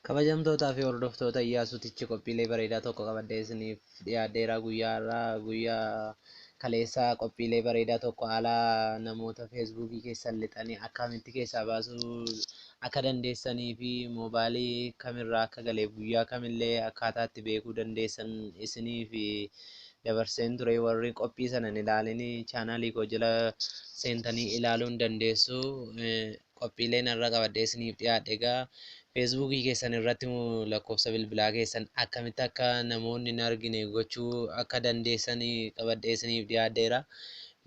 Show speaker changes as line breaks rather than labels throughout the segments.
Kabajamtootaa fi hordoftoota Iyyaasuutichi qophiilee bareedaa tokko qabadhee isiniif dhiyaadheera. Guyyaa har'aa, guyyaa kaleessaa, qophiilee bareedaa tokko haala namoota Feesbuukii keessan lixanii akkamitti keessaa baasuu akka dandeessanii fi moobaalii kamirraa akka galeef guyyaa kamillee akkaataa itti beekuu dandeessan isiniif dabarseen ture. Warri qophii sana hin ilaalin chaanaalii koo jala seentanii ilaaluu hin dandeessu. Qophiileen har'a qabadhee isiniif dhiyaadhe egaa Feesbuukii keessan irratti lakkoofsa bilbilaa keessan akkamitti akka namoonni hin argine gochuu akka dandeessan qabadhee isiniif dhiyaadheera.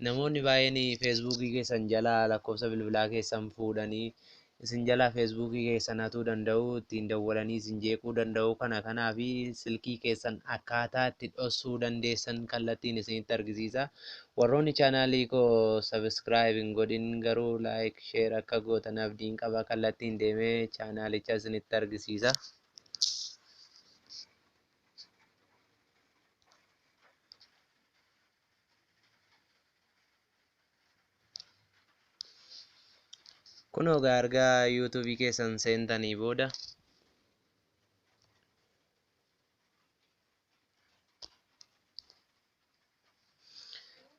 Namoonni baay'een Feesbuukii keessan jalaa lakkoofsa bilbilaa keessan fuudhanii isin jalaa Feesbuukii keessan hatuu danda'u, ittiin dawwalanii isin jeequu danda'u. Kana kanaaf silkii keessan akkaataa itti dhoksuu dandeessan kallattiin isinitti argisiisa. Warroonni chaanaalii koo subscribe hin godhin garuu like, share akka gootan abdiin qaba. Kallattiin deemee chaanaalicha isinitti argisiisa. Kunoo egaa erga yuutuubii keessan seentanii booda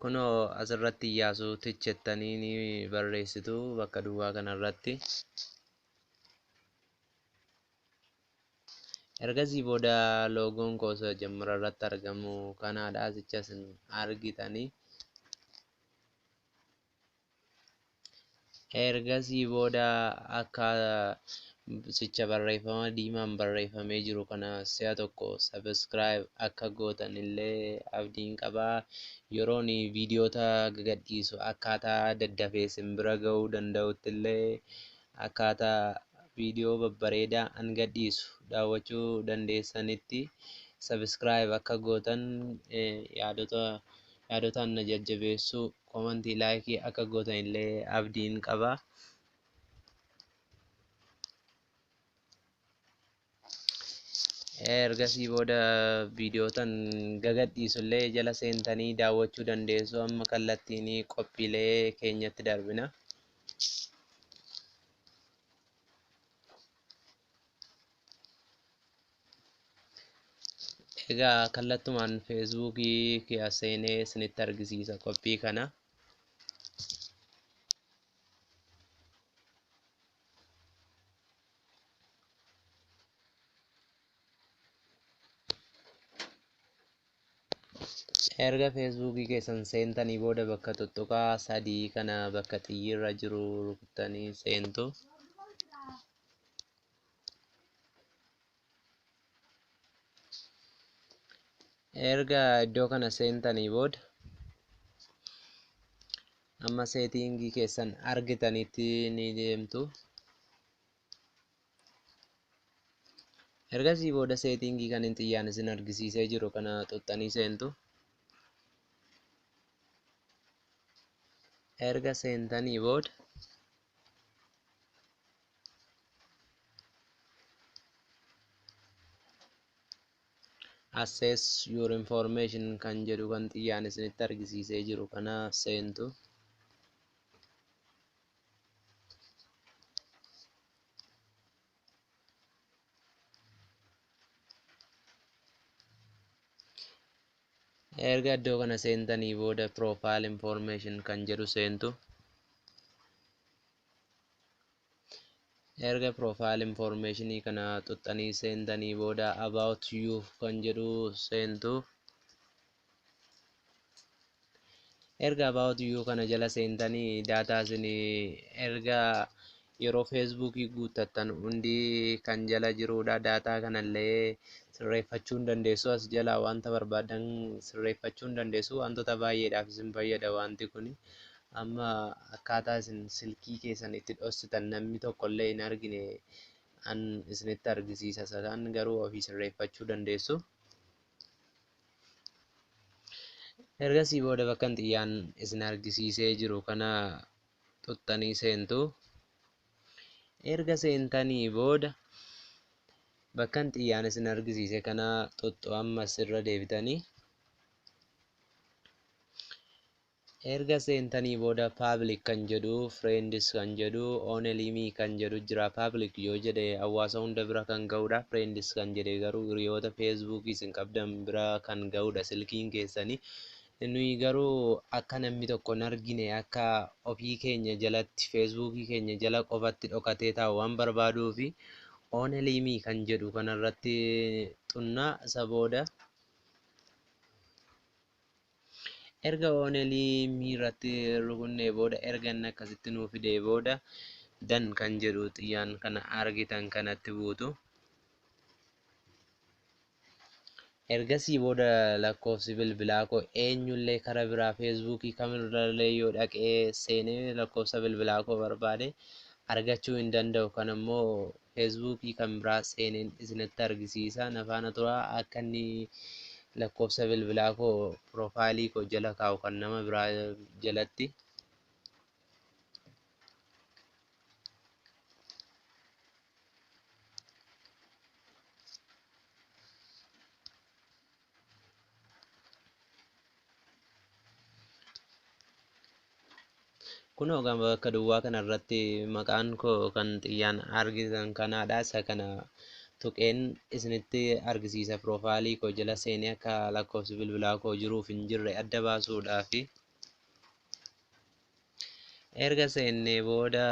kunoo asirratti Iyyaasuu Tich jettanii ni barreessitu bakka duwwaa kanarratti. Ergasii booda loogoon koo isa jammara irratti argamu kanaadha. Asicha isin argitanii. Ergasii booda akka sicha barreeffama diimaan barreeffamee jiru kana si'a tokko subscribe akka gootan illee abdiin qaba. Yeroon viidiyoota gagadhiisu akkaataa daddafee isin bira ga'uu danda'utti illee akkaataa viidiyoo babbareedaa an gadhiisu daawwachuu dandeessanitti subscribe akka gootan, yaadota yaadotaan na jajjabeessuu, komantii, laayikii akka gootan illee abdiin qaba. Ergasii booda viidiyootan gagadhiisu illee jala seentanii daawwachuu dandeessu. Amma kallattiin qophiilee keenyatti darbina. Egaa kallattumaan Feesbuukii kiyya seenee isinitti argisiisa qophii kana. Erga Feesbuukii keessan seentanii booda bakka tuttuqaa sadii kana bakka xiyyiirra jiru rukuttanii seentu. Erga iddoo kana seentanii booda amma seetiingii keessan argitanitti ni deemtu. Ergasii booda seetiingii kan hin xiyyaan isin argisiisee jiru kana xuxxanii seentu. Erga seentanii booda access your information kan jedhu kan xiyyaan isinitti argisiisee jiru kana seentu. Erga iddoo kana seentanii booda profile information kan jedhu seentu. Erga profile information kana xuxxanii seentanii booda about you kan jedhu seentu. Erga about you kana jala seentanii daataa isin erga yeroo Feesbuukii guuttattan hundi kan jala jirudha. Daataa kanallee sirreeffachuu hin dandeessu. As jalaa wanta barbaadan sirreeffachuu hin dandeessu. Wantoota baay'eedhaaf isin fayyada wanti kuni. Amma akkaataa isin silkii keessan itti dhoksitan namni tokkollee hin argine an isinitti argisiisa. Isa kan garuu ofii sirreeffachuu dandeessu. Ergasii booda bakka xiyyaan isin argisiisee jiru kana xuxxanii seentu. Erga seentanii booda bakka xiyyaan isin argisiise kana xuxxu ammas irra deebitanii. Erga seentanii booda public kan jedhu, friends kan jedhu, only me kan jedhu jira. Public yoo jedhe hawaasa hunda bira kan ga'udha. Friends kan jedhe garuu hiriyoota feesbuukii isin qabdan bira kan ga'udha silkiin keessanii. Nuyi garuu akka namni tokko hin argine, akka ofii keenya jalatti, feesbuukii keenya jala qofatti dhokatee taa'u waan barbaaduufi only me kan jedhu kanarratti xunnaa. Isa booda erga only me irratti rukunnee booda, erga inni akkasitti nuu fidee booda, done kan jedhu xiyyaan kana argitan kanatti buutu. Ergasii booda lakkoofsi bilbilaa koo eenyullee karaa biraa feesbuukii kamirrallee yoo dhaqee seenee lakkoofsa bilbilaa koo barbaade argachuu hin danda'u. Kan immoo feesbuukii kan biraa seeneen isinitti argisiisa. Na faana turaa, akka inni lakkoofsa bilbilaa koo piroofaayilii koo jala kaa'u kan nama biraa jalatti. Kunoo bakka duwwaa kanarratti maqaan koo kan xiyyaan argitan kanaadha. Isa kana tuqeen isinitti argisiisa, piroofaayilii koo jala seenee akka lakkoofsi bilbilaa koo jiruuf hin jirre adda baasuudhaafi. Erga seennee booda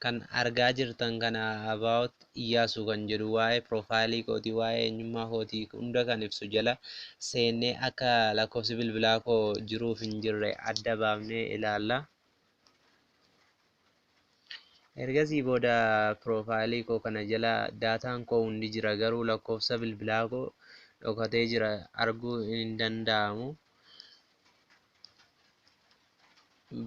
kan argaa jirtan kana, about Iyyaasuu kan jedhu, waa'ee piroofaayilii kootii, waa'ee eenyummaa kootii hunda kan ibsu jala seennee akka lakkoofsi bilbilaa koo jiruuf hin jirre adda baafnee ilaalla. Ergasii booda piroofaayilii koo kana jala daataan koo hundi jira, garuu lakkoofsa bilbilaa koo dhokatee jira, arguu hin danda'amu.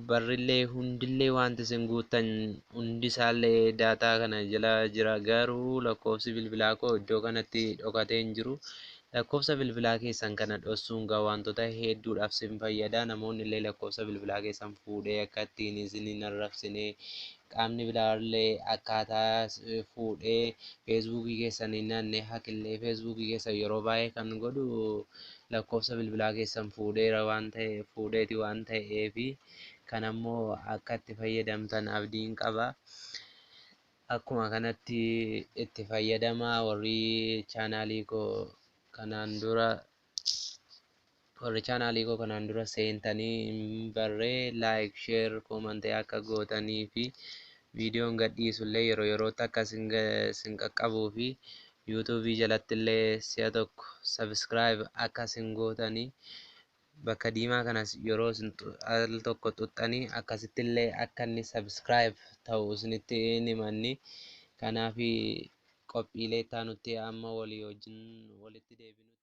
Barrillee hundillee wanti isin guuttan hundisaallee daataa kana jala jira, garuu lakkoofsi bilbilaa koo iddoo kanatti dhokatee hin jiru. Lakkoofsa bilbilaa keessan kana dhoksuun gaa wantoota hedduudhaaf isin fayyada. Namoonni illee lakkoofsa bilbilaa keessan fuudhee akka ittiin isin hin arrabsine, qaamni biraallee akkaataa fuudhee feesbuukii keessan hin hanne, hakillee feesbuukii keessan yeroo baay'ee kan godhu lakkoofsa bilbilaa keessan fuudheera waan ta'e fuudheeti waan ta'eefi, kan ammoo akka itti fayyadamtan abdiin qaba. Akkuma kanatti itti fayyadamaa. Warri chaanaalii koo kanaan dura seentanii hin barree, like, share, comment akka gootanii fi viidiyoon gadhiisullee yeroo yerootti akka isin qaqqabuu fi yuutuubii jalatti illee si'a tokko subscribe akka isin gootanii, bakka diimaa kanas yeroo isin al tokko xuxxanii akkasitti illee akka inni subscribe ta'u isinitti hin himanni. Kanaaf qophiilee itti aanutti amma walii wajjin walitti deebinu.